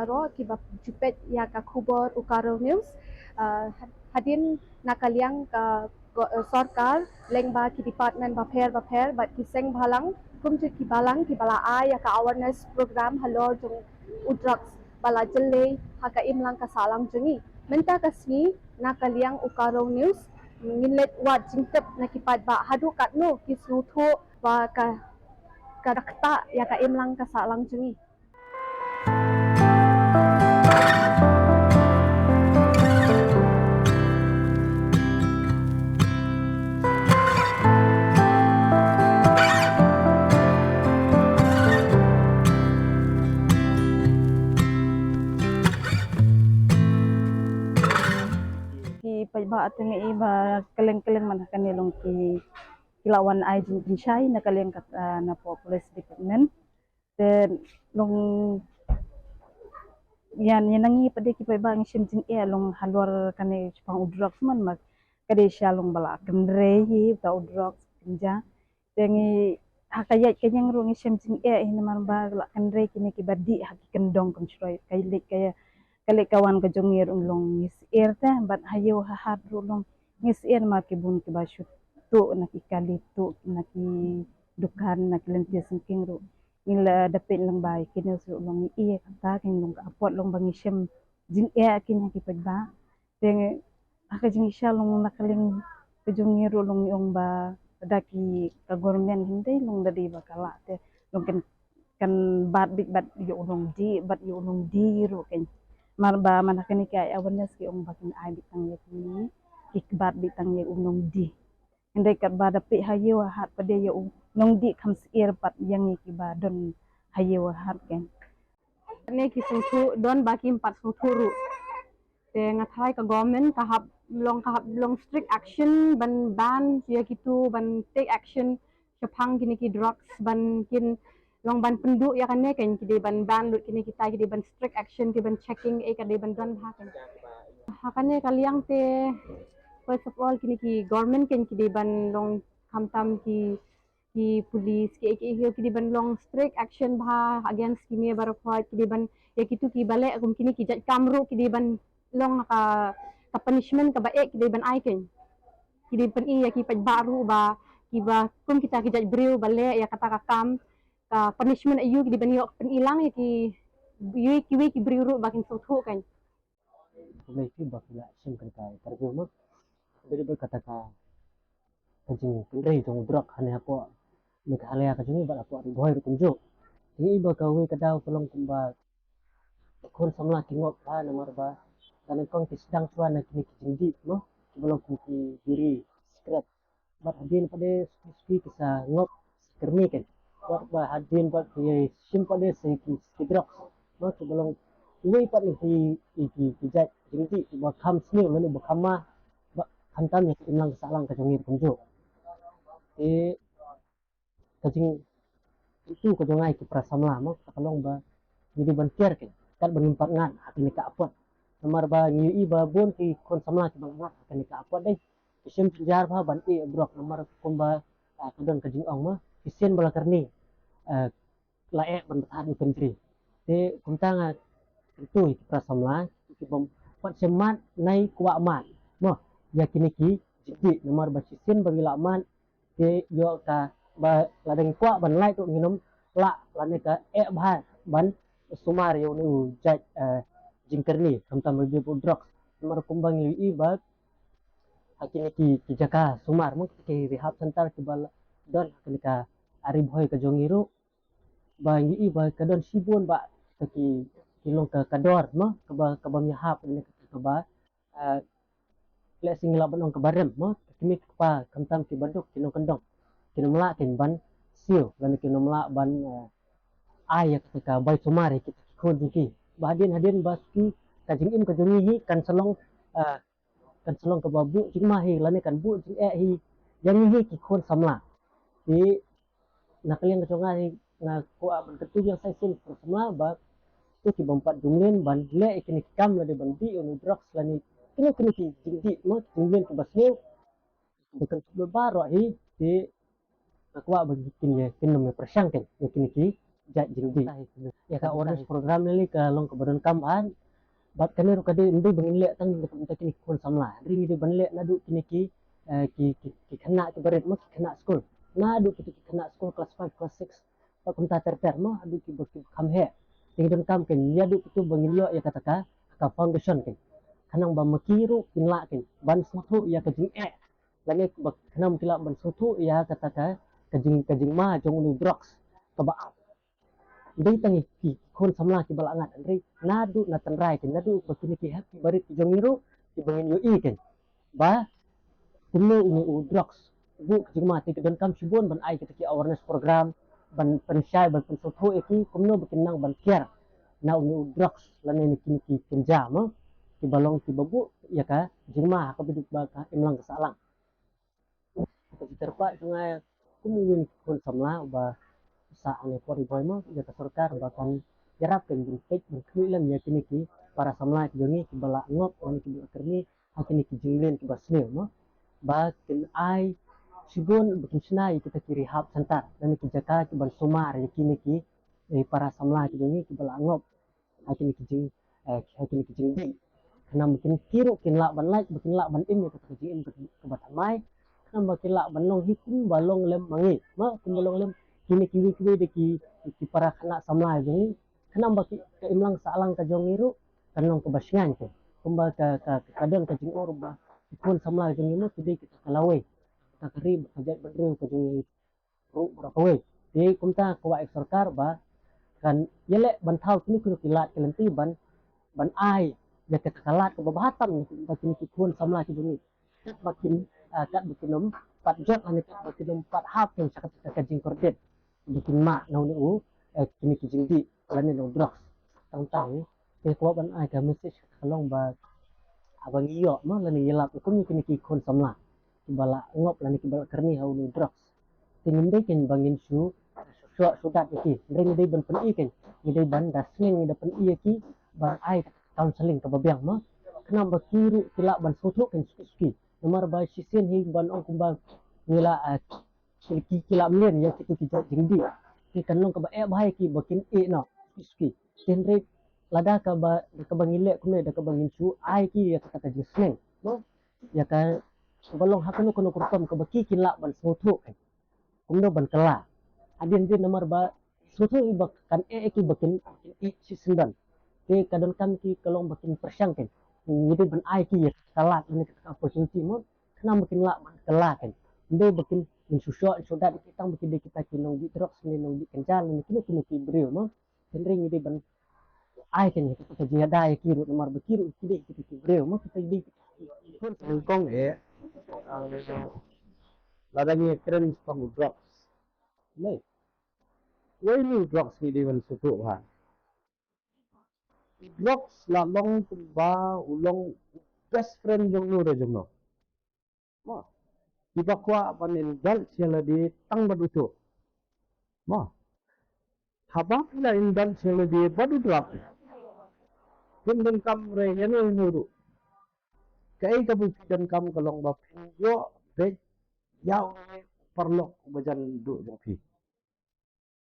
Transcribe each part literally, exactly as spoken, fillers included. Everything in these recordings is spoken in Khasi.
Ro kiba ju peit ïa ka khubor Ukaro News. Uh, hadien na ka liang ka sorkar lyngba ki department bapher bapher bad ki seng bhalang kumjuh ki balang kiba la ai ïa ka awareness program halor jong u drugs ba la jyllei ha ka imlang ka sahlang jong ngi. Mynta ka sngi na ka liang Ukaro News ngin leit wad jingtip na ki paidbah haduh katno ki sngewthuh ba ka ka da ktah ïa ka imlang ka sahlang jong ngi. Ki paidbah te ngi ba kylleng kylleng man ha kane long ki ki la wan ai jingpynshai na ka liang ka, ah, na police department. Te long ïa ngi na ngi pat de ki paidbah ngi shem jingeh long halor kane shaphang u drugs man ma ka dei sha long ba la kynrei hi uta u drugs kynja. Te ngi ha ka ïaid ka ïeng ruh ngi shem jingeh hi namar ba la kynrei kine kiba dih ha ki kyndong kynshroi ka leit ka ïa ka leit ka wan ka jong ngi ruh long ngi syier te bad ha ïew ha hat ruh long ngi syier ma ki bun kiba shu tuh na ki kali tuh na ki dukan na ki lynti syngkien ruh. Ngi la da peit lyngba ïa ki news ruh long ngi ïa kata ki long ka apot long ba ngi shem jingeh ki na ki paidbah. Te ha ka jingshisha long na ka liang ka jong ngi ruh long ngi ong ba da ki ka government hynrei long da dei ba ka lah te long kan kan bat bit bat ïa u nongdih bat ïa u nongdih ruh kan. Mar ba man ha kane ka awareness ki ong ba kin ai bit tang ïa ki ki bat bit tang ïa u nongdih. Hynrei katba da peit ha ïew ha hat pat de ïa u nongdih kham syier pat ïa ngi kiba don ha ïew ha hat kan. Ne ki sngewthuh don ba kim pat sngewthuh ruh. Te nga tharai ka government ka hap long ka hap long strict action ban ban ïa kitu ban take action shaphang kine ki drugs ban kin long ban pynduh ïa kane kan ki dei ban ban lut kine kita ki dei ban strict action ki ban checking eh ka dei ban don ha kan. Ha kane ka liang te first of all kine ki government kan ki dei ban long khamtam ki ki police ki ki ki dei ban long strict action bha against kine baroh ki dei ban ïa kitu ki ba leh kum kine ki jait kam ruh ki dei ban long ka ka punishment kaba eh ki dei ban ai kan. Ki dei ban ïa ki paidbah ruh ba kiba kum kita ki jait briew ba leh ïa kata ka kam ka punishment aïu ki dei ban ïoh pynïalang ïa ki ïa kiwei ki briew ruh ba kin sngewthuh kan. Kumne ki ba ki la shim kan ka interview ma. Beri ba kata ka ka jingkynrei jong drug hane hapoh Meghalaya ka jong i bad hapoh Ri Bhoi ruh kumjuh. Te i ba kawei ka daw ka long kumba khun samla ki ngop ha namar ba ka nyngkong ki sdang shuwa na kine ki jingdih mo kiba long kum ki biri, sikret. Bad hadien pat de suki suki ki sa ngop sa kyrmi kan. Bad ba hadien bad ki shim pat de sa ki ki drugs. Mo kiba long uwei pat na ki ki ki jait jingdih kiba kham sniew lane ba kham ma ba khamtam ïa ka imlang ka sahlang ka jong ngi kumjuh. Te ka jingkyntu ka jong ngi ki para samla mo ka long ba ngi dei ban kiar kan kat ba ngim pat ngat ha kane ka apot. Namar ba ngi ïohi ba bun ki khun samla kiba la ngat ha kane ka apot dei ki shim jynjar bha ban ïeh drug namar kumba ka don ka jingong ma ki sien ba la kyrni la eh ban bthat ïa u kynjri. Te kumta nga kyntu ïa ki para samla ki bym pat shim mat nai kwah mat mo ïa kine ki jingdih namar ba shisien ba ngi la mat te ïoh ka ba la dang kwah ban lait ruh ngin ym lah lane ka eh bha ban sumar ïa une u jait jingkyrni khamtam ruh jingpynïap drugs. Namar kumba ngi ïohi ba ha kine ki ki jaka sumar mo ki rehab center kiba la don ha kane ka Ri Bhoi ka jong ngi ruh ba ngi ïohi ba ka don shibun ba ka ki ki long ka ka dor mo kaba kaba ïahap ne ka kaba leh sing la ban ong kaba rem mo ki mei ki kpa khamtam kiba duk ki nongkyndong kin ym lah kin ban siew lane kin ym lah ban ai ïa ka bai sumar ïa ki khun jong ki. Ba hadien hadien ba ki ka jingim ka jong ngi hi kan sa long kan sa long kaba buh jingma hi lane kan buh jingeh hi ïa ngi hi ki khun samla. Te na ka liang ka jong nga hi nga kwah ban kyntu ïa sa shisien ki khun samla ba to ki bym pat jumlien ban leh ïa kine ki kam lane ban dih ïa une u drugs lane kine kine ki jingdih mo ki jumlien kiba sniew ba kan suk baroh hi. Te nga kwah ba kin ïa kin ym ïa pyrshang kan ïa kine ki jait jingdih. Ïa ka awareness program ne lei ka long kaba donkam bha. Bad kane ruh ka dei, ym dei ba ngin leh tang na ka bynta kine ki khun samla. Hynrei ngi dei ban leh naduh kine ki, eh, ki, ki, ki khynnah kiba rit mo, ki khynnah skul. Naduh kito ki khynnah skul klas five, klas six. Bad kumta ter ter mo, haduh kiba, kiba kham heh. Te ngi donkam kein ïa duh kito ba ngin ïoh ïa kata ka, ka foundation kein. Khnang ba ma ki ruh kin lah kein ban sngewthuh ïa ka jingeh. Lane ba khnang ki lah ban sngewthuh ïa kata ka, ka jing, ka jingma jong une u drugs kaba ap. Dei tang ïa ki khun samla kiba la ngat, hynrei naduh na tynrai kein, naduh ba kine ki hep kiba rit ki jong ngi ruh kiba ngin ïohi kein ba kumno une u drugs u buh ka jingma. Te ka donkam shibun ban ai kita ki awareness program, ban pynshai, ban pynsngewthuh ïa ki kumno ba kin nang ban kiar na une u drugs lane na kine ki kynja mo, kiba long kiba buh ïa ka jingma ha kaba dei ba ka imlang ka sahlang. Ka jingkyrpad jong nga kum uwei na ki khun samla uba sah hangne Port Bhoi mo, ïa ka sorkar ba kan ïarap, kan peit, ban khmih lem ïa kine ki para samla ki jong ngi kiba la ngop, ïa kine kiba la kyrni ha kine ki jingleh kiba sniew mo, ba kin ai shibun, ba kin shna ïa kita ki rehab center lane ki jaka kiban sumar ïa kine ki, eh, para samla ki jong ngi kiba la ngop ha kine ki jing, eh, ha kine ki jingdih. Khnang ba kin, ki ruh kin lah ban lait, ba kin lah ban im ïa kata ka jingim kaba thymmai. Khnang ba kin lah ban long hi kumba long lem ma ngi. Ma kumba long lem kine kiwei kiwei de ki, ki para khynnah samla jong ngi. Khnang ba ki, ka imlang sahlang ka jong ngi ruh kan long kaba shngaiñ te. Kumba ka, ka, ka don ka jingong ba ki khun samla jong ngi mo ki dei kita ka lawei, kita ka ri, ka jaitbynriew ka jong ngi ruh baroh kawei. Te kumta kwah ïa ka sorkar ba kan ïaleh ban thaw kino kino ki lad ki lynti ban, ban ai ïa kata ka lad kaba bha tam ïa kine ki khun samla ki jong ngi. Katba kin, ah, katba kin ym pat jot lane katba kin ym pat hap kein sha kata ka jingkordit ba kin mad na une u, eh, kine ki jingdih lane na u drugs. Tang tang te kwah ban ai ka message ka long ba haba ngi ïoh mo lane ngi lap kum ïa kine ki khun samla kiba la ngop lane kiba la kyrni ha une u drugs. Te ngim dei kein ba ngin shu, shu shoh shu dat ïa ki. Hynrei ngi dei ban pyni kein, ngi dei ban da sneng, ngi da pyni ïa ki, ban ai counselling kaba biang mo, khnang ba ki ruh ki lah ban sngewthuh kein suki suki. Namar ba shisien hi ban ong kumba ngi la, ah, ki, ki, ki la mlien ïa kito ki jait jingdih, ki kan long kaba eh bha ïa ki ba kin ïeh noh suki suki. Te hynrei lada kaba, kaba ngi leh kumne, da kaba ngin shu ai ki ïa kata ka jingsneng mo, ïa ka, kaba long ha kano kano ka rukom kaba ki kin lah ban sngewthuh kein kumno ban kylla. Hadien dien namar ba sngewthuh ïa ba kan eh ïa ki ba kin, kin ïeh shisyndon. Te ka donkam ki ka long ba kin pyrshang kein, ngi dei ban ai ki ïa ka lad lane ka opportunity mo, khnang ba kin lah ban kylla kein. Ym dei ba kin, ngin shu shoh shu dat ïa ki tang ba ki dei kita ki nongdih drugs ne nongdih kynja ne kino kino ki briew mo. Hynrei ngi dei ban ai kein ïa kita ka jingïada ïa ki ruh namar ba ki ruh ki dei kita ki briew mo, kita ki dei kita ki khun. Hong Kong eh, ah, lada ngi kren shaphang u drugs. Nei. Wei ni u drugs ngi dei ban sngewthuh bha. Drugs la long kumba u long best friend jong no re jong no. Mo. Kiba kwah ban indulge ïa lade tang bad uto. Mo. Haba phi la indulge ïa lade bad u drug, phim donkam re ïano ïano ruh. Kaei kaba phi donkam ka long ba phin ïoh beit ïa u paralok uba jan duh jong phi.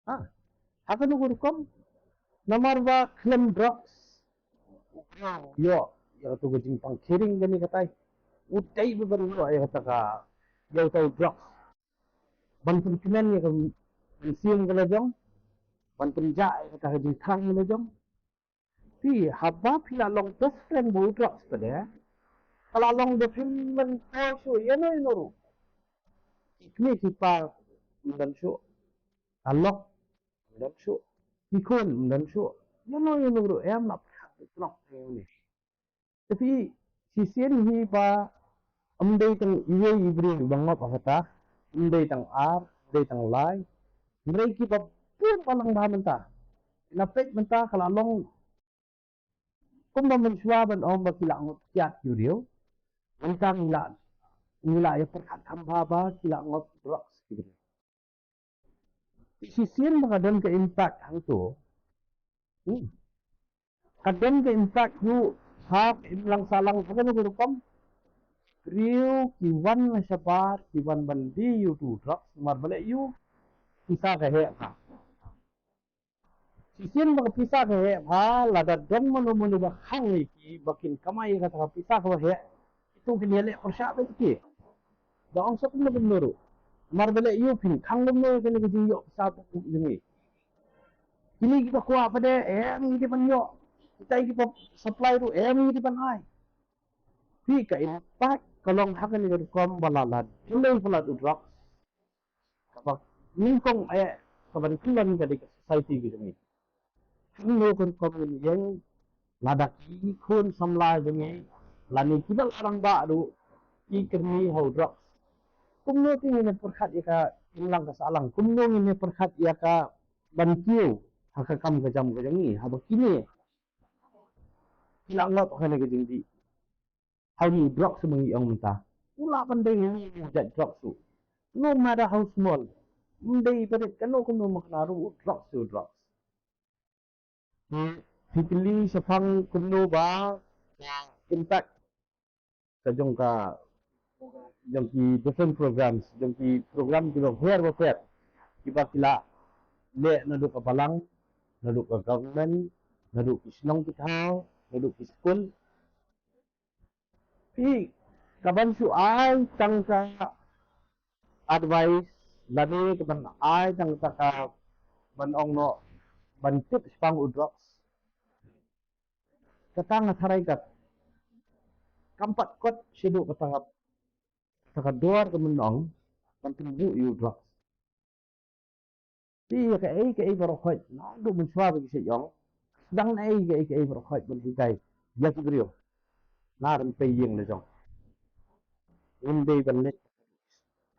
Ah, ha kano ka rukom? Namar ba khlem drugs u briew u ïoh ïa kato ka jingpang khering kane katai. U dei ba ban ïoh ïa kata ka, ïa uta u drugs ban pynkmen ïa ka mynsiem ka la jong, ban pynjah ïa kata ka jingthrang ka la jong. Phi, haba phi la long best friend bad u drugs pat de, ka la long ba phim myntoi shuh ïano ïano ruh. Ki kmie ki kpa ym don shuh. Ka lok ym don shuh. Ki khun ym don shuh. Ïano ïano ruh em lah pyrkhat shuh noh ïa une. Te phi, shisien hi ba ym dei tang iwei i briew ba ngop ha kata, ym dei tang ar, ym dei tang lai. Hynrei kiba bun balang bha mynta. Na peit mynta ka la long kumba mynshuwa ban ong ba ki la ngop kiad ki briew. Mynta ngi la, ngi la ïa pyrkhat kham bha ba ki la ngop drugs ki briew. Shisien ba ka don ka impact hangto. Hmm. Ka don ka impact ruh ha ka imlang sahlang ha kano ka rukom. Briew ki wan na shabar, ki wan ban die ïa uto u drugs, namar ba leh ïa u pisa ka heh ka. Shisien ba ka pisa ka heh bha, lada don mano mano ba khang ïa ki ba kin kamai ïa kata ka pisa kaba heh, to kin ïaleh pyrshah beit ki. Ba ong sa kumno kumno ruh. Namar ba leh ïoh phin khang kumno ïa kane ka jingïoh pisa ba jong ngi. Kine kiba kwah pat de em ngi dei ban ïoh. Kitai kiba supply ruh em ngi dei ban ai. Phi, ka impact ka long ha kane ka rukom ba la la dei palat u drugs. Kaba nyngkong eh kaban kyllon ka dei ka society ka jong ngi. Kumno ka rukom ngin ïeng lada ki khun samla jong ngi lane kiba la rangbah ruh ki kyrni ha u drugs. Kumno te ngin ïa pyrkhat ïa ka imlang ka sahlang, kumno ngin ïa pyrkhat ïa ka ban kiew ha ka kam ka jam ka jong ngi haba kine ki la ngop ha kane ka jingdih. Hynrei u drugs ba ngi ong mynta u lah ban dei ïa u jait drugs u, no matter how small. Ym dei ba dei kano kano ma kane ruh u drugs u drugs. Phi, phi kylli shaphang kumno ba ka impact ka jong ka, jong ki different programs, jong ki program kiba pher ba pher kiba ki la leh naduh ka balang, naduh ka government, naduh ki shnong ki thaw, naduh ki skul. Phi, kaban shu ai tang ka advice lane kaban ai tang ka, ka ban ong noh, ban tip shaphang u drugs. Kata nga tharai ka kam pat kot shaduh kata ka, kata ka dor ka ban ong ban tynjuh ïa u drugs. Te ïa kaei kaei baroh khoit naduh mynshuwa ba ki shait ïong, sdang na ei kaei kaei baroh khoit ban hikai ïa ki briew na rympei ïing la jong. Ngim dei ban leit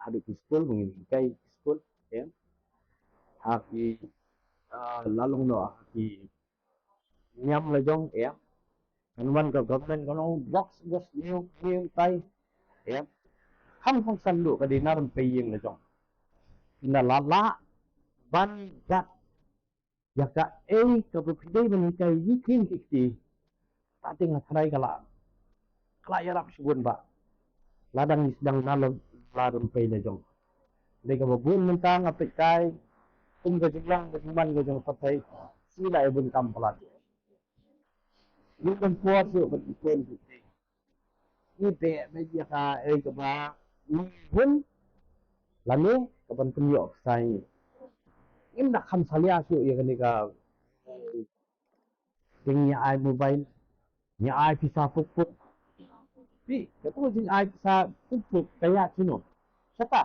haduh ki skul, ngin hikai ki skul, em. Ha ki, ah, la long noh ha ki niam la jong, em. Kan wan ka government kan ong drugs, drugs, niam, niam tai, em. Kham kongsan duh ka dei na rympei ïing la jong. Ynda la lah ban bat ïa kaei kaba phi dei ban hikai ïa ki khun ki kti. Kata te nga tharai ka la, ka la ïarap shibun bah. La dang ngi sdang na la, la rympei la jong. Dei kaba bun mynta nga peit kai kum ka jinglang ka jingman ka jong ka pyrthei, sila ïa bun kam palat. Ngi dang por shuh ban ïa ki khun ki kti. Ngi beh beh ïa kaei kaba ngi hun lane kaban pynïoh pisa ïa ngi. Ngim da kham salia shuh ïa kane ka, eh, ding ïa ai mobile, ïa ai pisa puk puk. Phi, kato jing ai pisa puk puk ka ïa kino? Shata.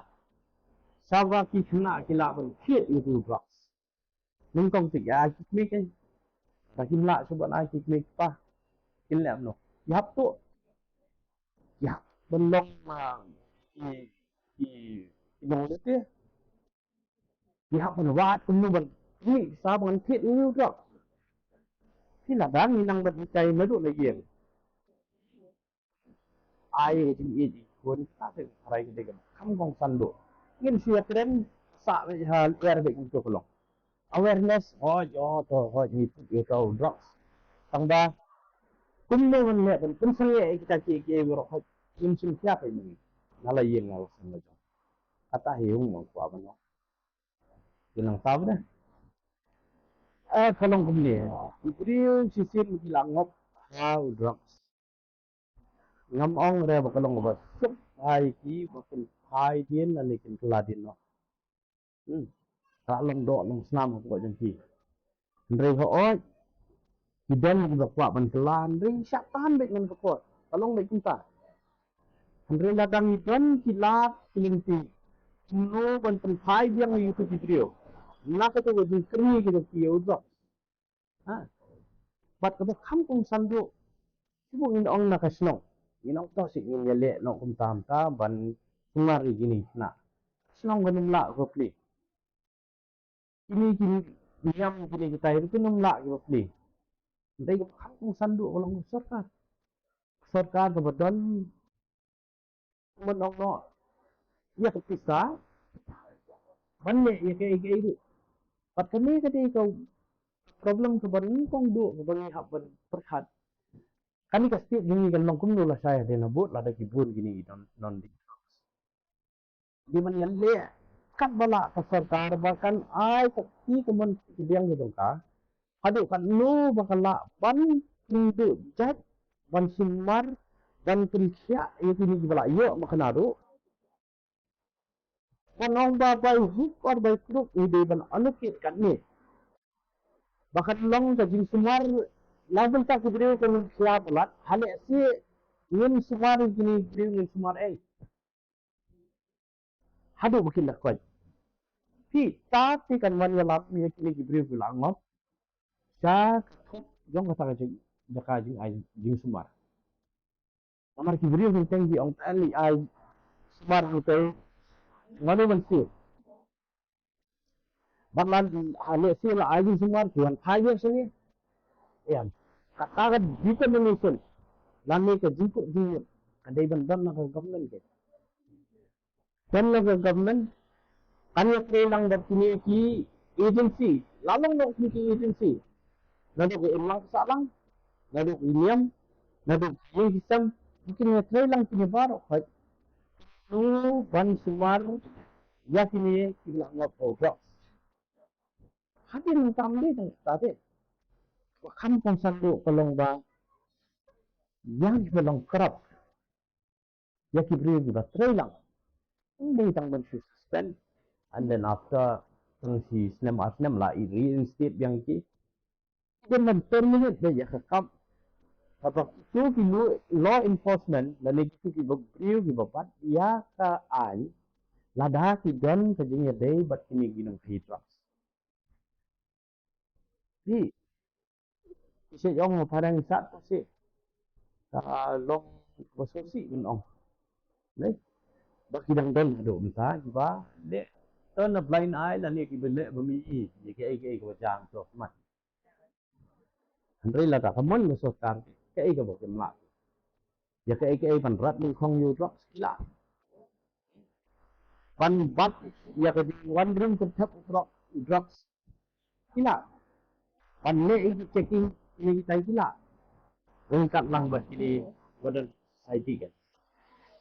Shaba ki khynnah ki lah ban thied ïa u drugs. Nyngkong te ki ai ki kmie, eh. Te kim lah shuh ban ai ki kmie ki kpa. Kin leh kumno? Ki hap tuh. Ki hap ban long, ah, ki, ki, ki nongleit. Ki hap ban wad kumno ban kmie pisa ban thied ïa u drugs. Te lada ngi nang ban hikai naduh na ïing. Ai ka jingïeit ïa ki khun, kata te ka rai ka dei ka kham kongsan duh. Ngin shu ïakren sah beit ha lyer beit kumto ka long. Awareness, hooid, oh, to, hooid, ngi tip ïa uto u drugs. Tang ba kumno ban leh ban pynsangeh ïa kita kiei kiei baroh, hooid, ngin shim khia beit ma ngi na la ïing na la sem la jong. Kata hi hung nang kwah ban ong. Ki nang tap de. Eh, ka long kumne. Ki briew shisien ki la ngop ha u drugs. Ngam ong re ba ka long ba suk ha ïa ki ba kin phai dien lane kin kylla dien noh. Hmm. Ka long doh long snam hapoh jong ki. Hynrei hooid ki don kiba kwah ban kylla, hynrei shah tan beit man ka por. Ka long beit kumta. Hynrei lada ngi don ki lad ki lynti kumno ban pynphai biang ïa kito ki briew na kato ka jingkyrni ki jong ki ïa u drugs. Ha. Bad kaba kham kongsan duh, shu ngin ong na ka shnong, ngin ong to sih ngin ïaleh noh kumta kumta ban sumar ïa kine ki khynnah. Ka shnong kan ym lah ka plie. Kine ki niam kine ki tai ruh kin ym lah kiba plie. Hynrei kaba kham kongsan duh ka long ka sorkar. Sorkar kaba don ban ong noh ïa ka pisa ban leh ïa kaei kaei ruh. Bad kane ka dei ka problem kaba nyngkong duh kaba ngi hap ban pyrkhat. Kane ka state jong ngi kan long kumno lashai hadien habud lada ki bun kine ki non, non dei. Dei ban ïaleh katba lah ka sorkar ba kan ai ka kti kamon ka kti ka biang ka jong ka. Haduh katno ba ka lah ban kynduh jait, ban sumar, ban pynkhiah ïa kine kiba la ïoh makna ruh. Kan ong ba by hook or by crook ngi dei ban allocate katne. Ba kan long ka jingsumar, la bynta ki briew kan khia palat, ha lehse ngin sumar ïa kine ki briew, ngin sumar ei. Haduh ba kin da koit. Phi, ta te kan wan ïalam ïa kine ki briew ki la ngop sha ka thok jong kata ka jing, jaka jingai jingsumar. Namar ki briew hangtei ki ong, tang lei ai sumar hangtei, mano ban siew? Bad lada ha lehse la ai jingsumar, ki wan phai biang sha ngi. Em, kata ka determination lane ka jingkut jingmut ka dei ban don na ka government. Ka local government kan ïatrei lang bad kine ki agency, la long noh kine ki agency, naduh ka imlang ka sahlang, naduh ka niam, naduh ka ïing ki sem, ba kin ïatrei lang kine baroh, hooid, to ban sumar ïa kine kiba la ngop ïa u drugs. Hadien nangta ym dei tang kata te, ba kham kongsan ruh ka long ba ïa kiba long corrupt, ïa ki briew kiba trei lang, ym dei tang ban shu suspend and then after tang shi snem ar snem la i reinstate biang ki. Ki dei ban terminate de ïa ka kam. Kaba kito ki law, law enforcement lane kito ki briew kiba bat ïa ka aiñ, lada ki don ka jingïadei bad kine ki nongkhaïi drugs. Phi, ki sa ong phareng sat ko si, ka long kaba sngewsih ban ong. Lei, ba ki dang don haduh mynta kiba leh, don na blind eye lane kiba leh ba mih ïa kiei kiei kiba jam to mat. Hynrei lada ka mon ka sorkar, kaei kaba kim lah? Ïa kaei kaei ban rat lyngkhong ïa u drugs ki lah. Ban bat ïa ka jingwan rim kynthep u drug, u drugs ki lah. Ban leh ïa ki checking ïa kitai ki lah. Ryngkat lang bad kine ba don society kan.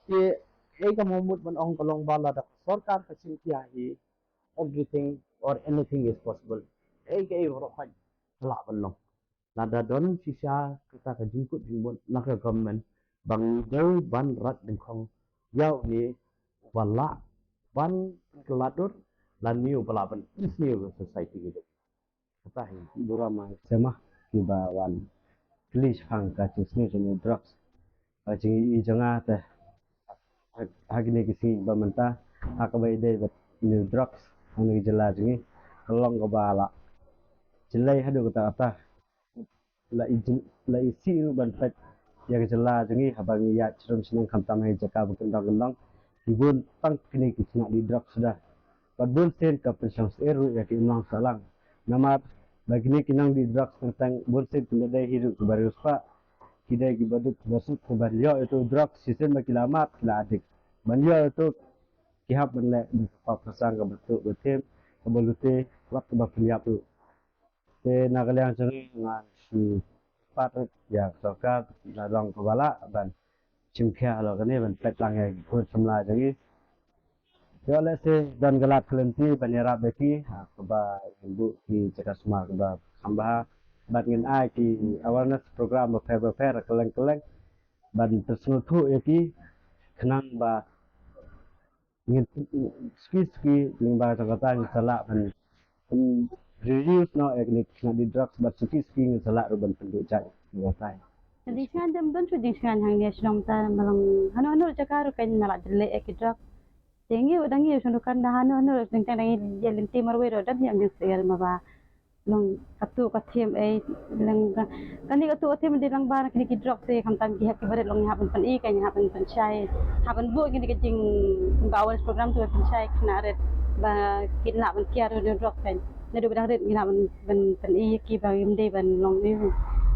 Te ei ka mut ban ong ka long ba lada ka sorkar ka shim khia hi, everything or anything is possible. Ei kaei baroh ka lah ban long. Lada don shisha kata ka jingkut jingmut na ka government ba ngi dei ban rat lyngkhong ïa une uba lah ban pynkylla dur lane uba lah ban pynsniew ïa ka society ka jong ngi. Kata hi. Burom ïa ki sema kiba wan plie shaphang ka jingsniew jong u drugs. Ka jingïohi jong nga te ha, ha kine ki sngi ba mynta, ha kaba ïadei bad ine u drugs ha kane ka jylla jong ngi, ka long kaba la jyllei haduh katta katta. La i jyl-, la isih ruh ban peit ïa ka jylla jong ngi haba ngi ïaid sharum shnong, khamtam ha ki jaka ba kyndong kyndong, ki bun tang kine ki khynnah die drugs suda. Bad bun sien ka pynshong syier ruh ïa ka imlang sahlang. Namar ba kine ki nongdie drugs teng teng bun sien ki la dei hi ruh kiba riewspah, ki dei kiba duk kiba suk, kiba ïoh ïa uto u drugs shisien ba ki la mad, ki la addict. Ban ïoh ïa uto ki hap ban leh da ka pop ka sang kaba tuh ba thim, kaba lute, wat kaba pynïap ruh. Te na ka liang jong ngi nga shu pat ïa ka sorkar, la long kaba lah ban shim khia halor kane, ban peit lang ïa ki khun samla jong ngi. Ïoh lehse don ka lad ka lynti ban ïarap ïa ki ha kaba ngin buh ki jaka sumar kaba kham bha, bad ngin ai ki awareness program bapher bapher kylleng kylleng ban pynsngewthuh ïa ki, khnang ba ngin suki suki lyngba jong kata ngin sa lah ban, ban reduce noh ïa kine ki khynnah die drugs, bad suki suki ngin sa lah ruh ban pynduh jait ïa kata. Ka jingshngaiñ jam don shu jingshngaiñ hangne shnong ta, ma long hano hano jaka ruh kan ma lah jyllei ïa ki drugs. Te ngi u dang ngi u shong dukan da hano hano dang tang dang ïa lynti marwei ruh dang ïa jingshngaiñ ma ba long katu ka thim ei, long ka, kane katu ka thim dei lang ba na kine ki drugs te khamtam ki hep ki barit long ngi hap ban pyni, ka ngi hap ban pynshai, hap ban buh kine ka jing ba awareness program tu ban pynshai khynnah rit ba kin lah ban kiar ïa u drugs kan. Naduh ba dang rit ngi lah ban, ban pyni ïa ki ba ngim dei ban long ïa u,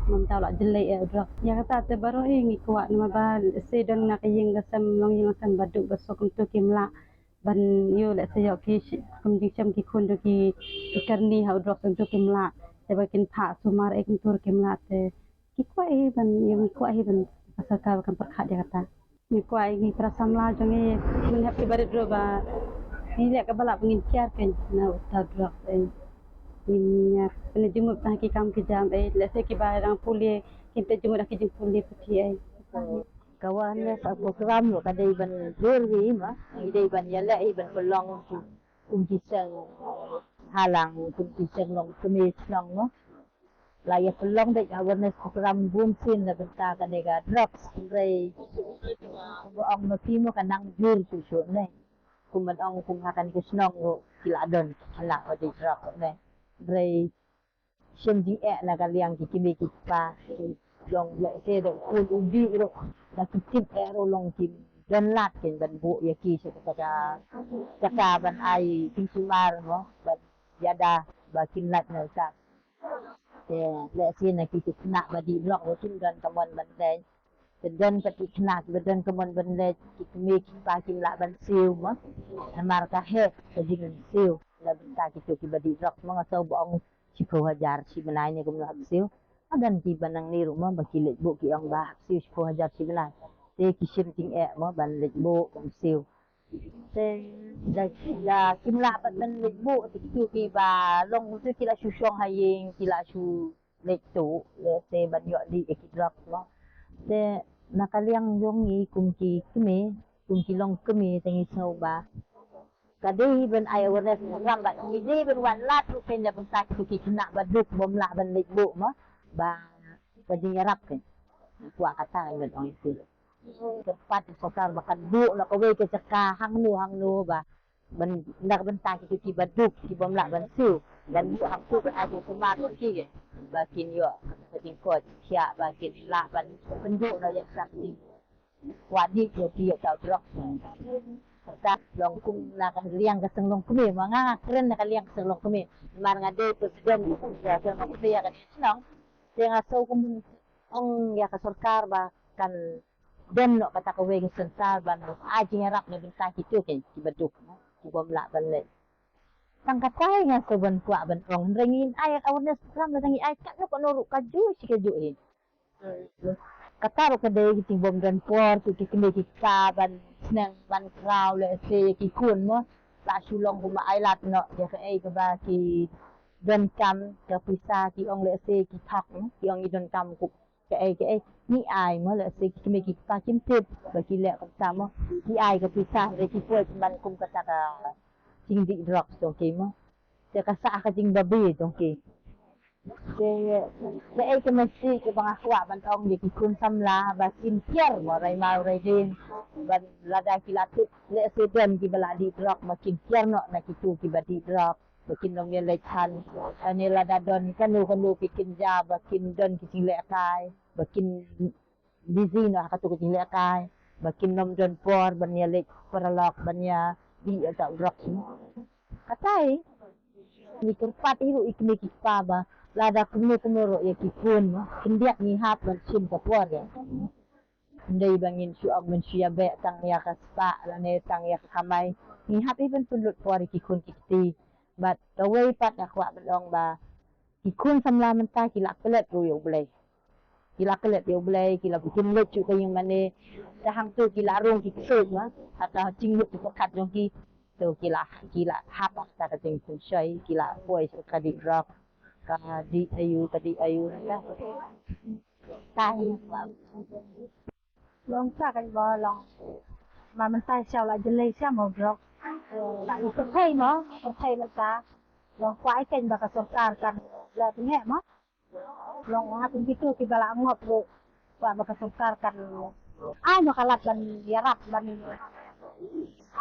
ngam tau lah jyllei ïa u drugs. Ïa kata te baroh hi ngi kwah namar ba lehse don na ka ïing ka sem, long ïing ka sem ba duk ba suk kumtu kim lah ban ïoh, lehse ïoh ki shi-, kum jingshem ki khun jong ki, ki kyrni ha u drugs kumtu kim lah. Te ba kin phah sumar ei kumtu ruh kim lah te. Ngi kwah hi ban, ngi kwah hi ban ka sorkar kan pyrkhat ïa kata. Ngi kwah hi ngi para samla jong ngi, men hep ki barit ruh ba ngin leh kaba lah ba ngin kiar kein na uta u drugs ei. Ngin ïa pynjumut tang ki kam ki jam, eh, lehse kiba dang pule kin pynjumut da ki jingpule puthi, eh. Ka wan ïa ka program ruh ka dei ban jur hi ma, i dei ban ïaleh hi ban pynlong kum ki seng halang, kum ki seng longkmie shnong ma. La ïa pynlong dei awareness program bun sien na bynta kane ka drugs, hynrei kumba ong ma phi ma ka nang jur shuh shuh ne. Kum ban ong kum ha kane ka shnong ruh ki la don ki khynnah ba dei drug ne. Hynrei shem jingeh na ka liang ki kmie ki kpa, ki long lehse da u khun u dih ruh, da ki tip eh ruh long kim don lad kein ban buh ïa ki sha kata ka jaka ban ai jingsumar mo, ban ïada ba kin lait na ka. Te lehse na ki khynnah ba dih drug ruh kim don ka mon ban leit. Te don pat ki khynnah kiba don ka mon ban leit, ki kmie ki kpa kim lah ban siew mo. Namar ka heh ka jingsiew na bynta kito kiba dih drug mo. Nga sngew ba ong shiphew hajar shi bnai ne kumno hap siew. Ka don kiba nangne ruh mo ba ki leit buh ki ong ba hap siew shiphew hajar shi bnai. Te ki shem jingeh mo ban leit buh ban siew. Te da, da kim lah pat ban leit buh, te kito kiba long kumto ki la shu shong ha ïing, ki la shu leit tuh, lehse ban ïoh dih ïa ki drug mo. Te na ka liang jong ngi kum ki kmie, kum ki longkmie, te ngi sngew ba ka dei ban ai awareness program, ba ki dei ban wan lad ruh kein na bynta kito ki khynnah ba duk bym lah ban leit buh mo, ba ka jingïarap kein. Kwah kata ngan ong ïa phi. Kyrpad ïa ka sorkar ba kan buh noh kawei ka jaka hangno hangno ba ban, na ka bynta kito kiba duk, ki bym lah ban siew, ban buh hangto ban ai jingsumar ïa ki, ba kin ïoh ka jingkoit, ïa ba kin lah ban pynduh noh ïa ka jing kwah dih ïa ki ïa ka drug. Kata long kum na ka liang ka seng longkmie, ma nga nga kren na ka liang ka seng longkmie. Namar nga dei president ka seng longkmie ïa ka shnong. Te nga sngew kum ong ïa ka sorkar ba kan don noh kata kawei ka center ban ai jingïarap na bynta kito kein kiba duk, ki bym lah ban leit. Tang katai nga sngew ban kwah ban ong, hynrei ngin ai awareness program, lada ngi ai katno katno ruh kajuh shi kajuh hi. Kata ruh ka dei ki jingbym don por ki kmie ki kpa ban sneng ban khraw lehse ki khun mo. La shu long kumba ai lad noh ïa kaei kaba ki donkam, ka pisa ki ong lehse ki thok mo, ki ong ki donkam kup kaei kaei. Ngi ai mo, lehse ki kmie ki kpa kim tip ba ki leh kumta mo. Ki ai ka pisa re ki poi man kum kata ka jingdih drug jong ki mo. Te ka sah ka jingbabe jong ki. Te kaei ka message kaba nga kwah ban ong ïa ki khun samla ba kin kiar mo, rai maw rai dien, ban lada ki la tip lehse don kiba la dih drug, ba kin kiar noh na kito kiba dih drug, ba kin ym ïa leit than. Ane lada don kano kano ki kynja, ba kin don ki jinglehkai, ba kin busy noh ha kato ka jinglehkai, ba kin ym don por ban ïa leit paralok ban ïa dih ïa ka drug. Katai ngi kyrpad hi ruh ïa ki kmie ki kpa ba lada kumno kumno ruh ïa ki khun mo, khyndiat ngi hap ban shim ka por ïa. Ym dei ba ngin shu ong ban shu ïa beh tang ïa ka spah lane tang ïa ka kamai. Ngi hap hi ban pynlut por ïa ki khun ki kti. Bad kawei pat nga kwah ban ong ba ki khun samla mynta ki la klet ruh ïa U Blei. Ki la klet ïa U Blei, ki la, kim leit shuh ka ïing mane. Te hangto ki la rung ki ksuid ma. Kata jingmut jingpyrkhat jong ki. To ki la, ki la hap ha kata ka jingpynshoi, ki la poi sha ka dih drug. Ka dih aïu, ka dih aïu, ka. Ka hi ba long ta kan ba long. Ma mynta sha la jlei sha mo drug. La i pyrthei mo, pyrthei mynta. Long kwah ïa kan ba ka sorkar kan la pynheh mo. Long ha kum kito kiba la ngop ruh, kwah ba ka sorkar kan ai noh ka lad ban ïarap, ban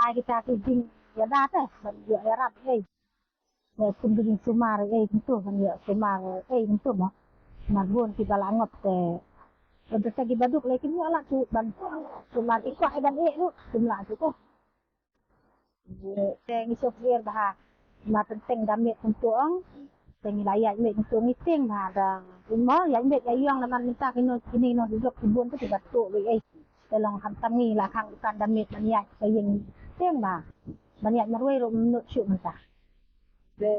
ai kita ki jingïada te ban ïoh ïarap ei. Te kum ki jingsumar ei kumto, ban ïoh sumar ei kumto mo. Mar bun kiba la ngop te ban te kiba duk lei kim ïoh lah tu ban sumar, ki kwah ban eh ruh kim lah tu ko. Te ngi sngewsih bha. Ma teng teng da miet kumto ong. Te ngi la ïaid miet kumto ngi tieng bha da. Mo ïaid miet ïa ïong da man mynta kino kini no duduk ki bun tu kiba tu wei ei. Te long khamtam ngi la khang dukan da miet ban ïaid ka ïing tieng bha. Ban ïaid marwei ruh mynta shuh mynta. Te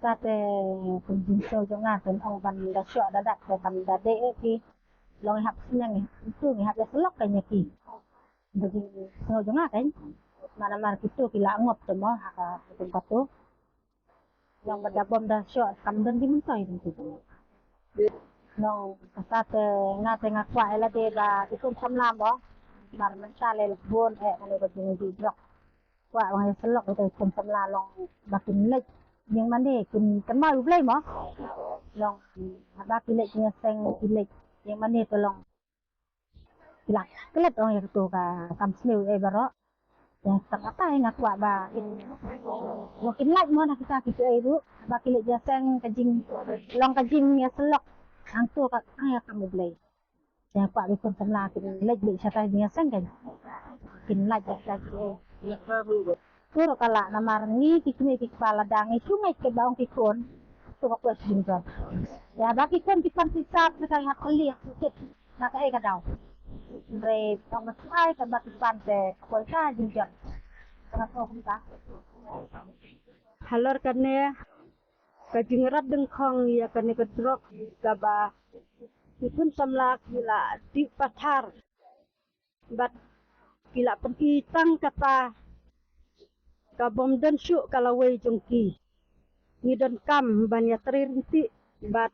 ka te pynjingso jong nga te ong ban da shoh da dak te kam da dei ei ki. Long hap sneng kumto ngi hap ïa slok ka ïa ki. Bagi sngew jong nga kan. Mana mar kito ki la ngop te mo ha ka kum kato. Nong ba da bom da shoh kam don jingmyntoi dong tu. Nong kata te nga te nga kwah ïa lade ba ki khun samla mo. Mar mynta le bun eh kane ka jingdih drok. Kwah ba nga ïa syllok ïa ki khun samla long ba kin leit ïing mane kin kynmaw ïa U Blei mo. Long haba ki leit ïing seng ki leit ïing mane te long ki la klet ong ïa katu ka kam sniew ei baroh. Ïa tang kata nga kwah ba kin, ba kin lait mo na kita kitu ei ruh ba ki leit ïa seng ka jing, long ka jing ïa syllok. Hangtu ka ïa kam U Blei. Ïa kwah ba ki khun samla kin leit beit shatai jing ïa seng ka kin lait ïa kita kitu ei. Pur ka lah namar ngi ki kmie ki kpa lada ngi shu ngeit ka ba ong ki khun. Tu ka kwah jingjon. Ïa ba ki khun ki pan ki sap ka ïa kali ïa kit na ka ei ka daw. Re tong ba sai ka ba ki pan te ka kwah ka jingjon. Ka ko kumta. Halor kane ka jingrat dyngkhong ïa kane ka drok kaba ki khun samla ki la dih pathar bad ki la pyni tang kata ka bym don shuh ka lawei jong ki. Ngi donkam ban ïatrei ryntih bad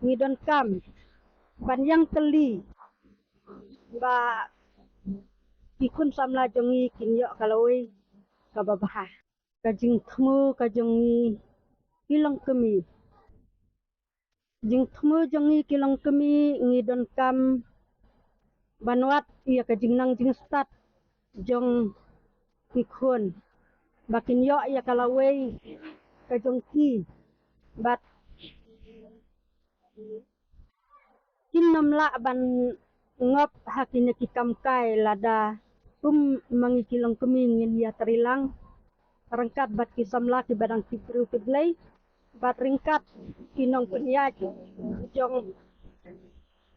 ngi donkam ban ïeng tylli ba ki khun samla jong ngi kin ïoh ka lawei kaba bha. Ka jingthmu ka jong ngi ki longkmie. Jingthmu jong ngi ki longkmie ngi donkam ban wad ïa ka jingnang jingstad jong ki khun ba kin ïoh ïa ka lawei ka jong ki bad kin nym lah ban ngop ha kine ki kam kai lada kum ma ngi ki longkmie ngin ïatrei lang ryngkat bad ki samla kiba dang tip briew tip Blei bad ryngkat ki nongpynïaid jong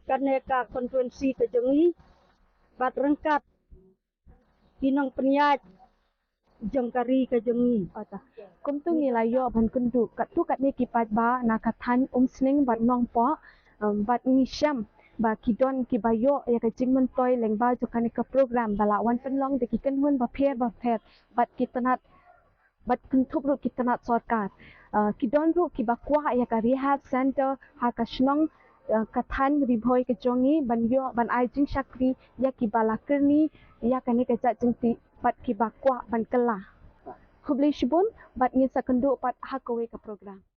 kane ka konstituensi ka jong ngi bad ryngkat ki nongpynïaid jong ka ri ka jong ngi. Kumtu ngi la ïoh ban kynduh katto katne ki paidbah na ka thaiñ Umsning bad Nongpoh, um, bad ngi shem ba ki don kiba ïoh ïa ka jingmyntoi lyngba jong kane ka program ba la wan pynlong da ki kynhun bapher bapher bad ki tnat bad kynthup ruh ki tnat sorkar. Uh, ki don ruh kiba kwah ïa ka rehab center ha ka shnong, uh, ka thaiñ Ri Bhoi ka jong ngi ban ïoh ban ai jingshakri ïa kiba la kyrni ïa kane ka jait jingtih bad kiba kwah ban kylla. Khublei shibun bad ngin sa kynduh pat ha kawei ka program.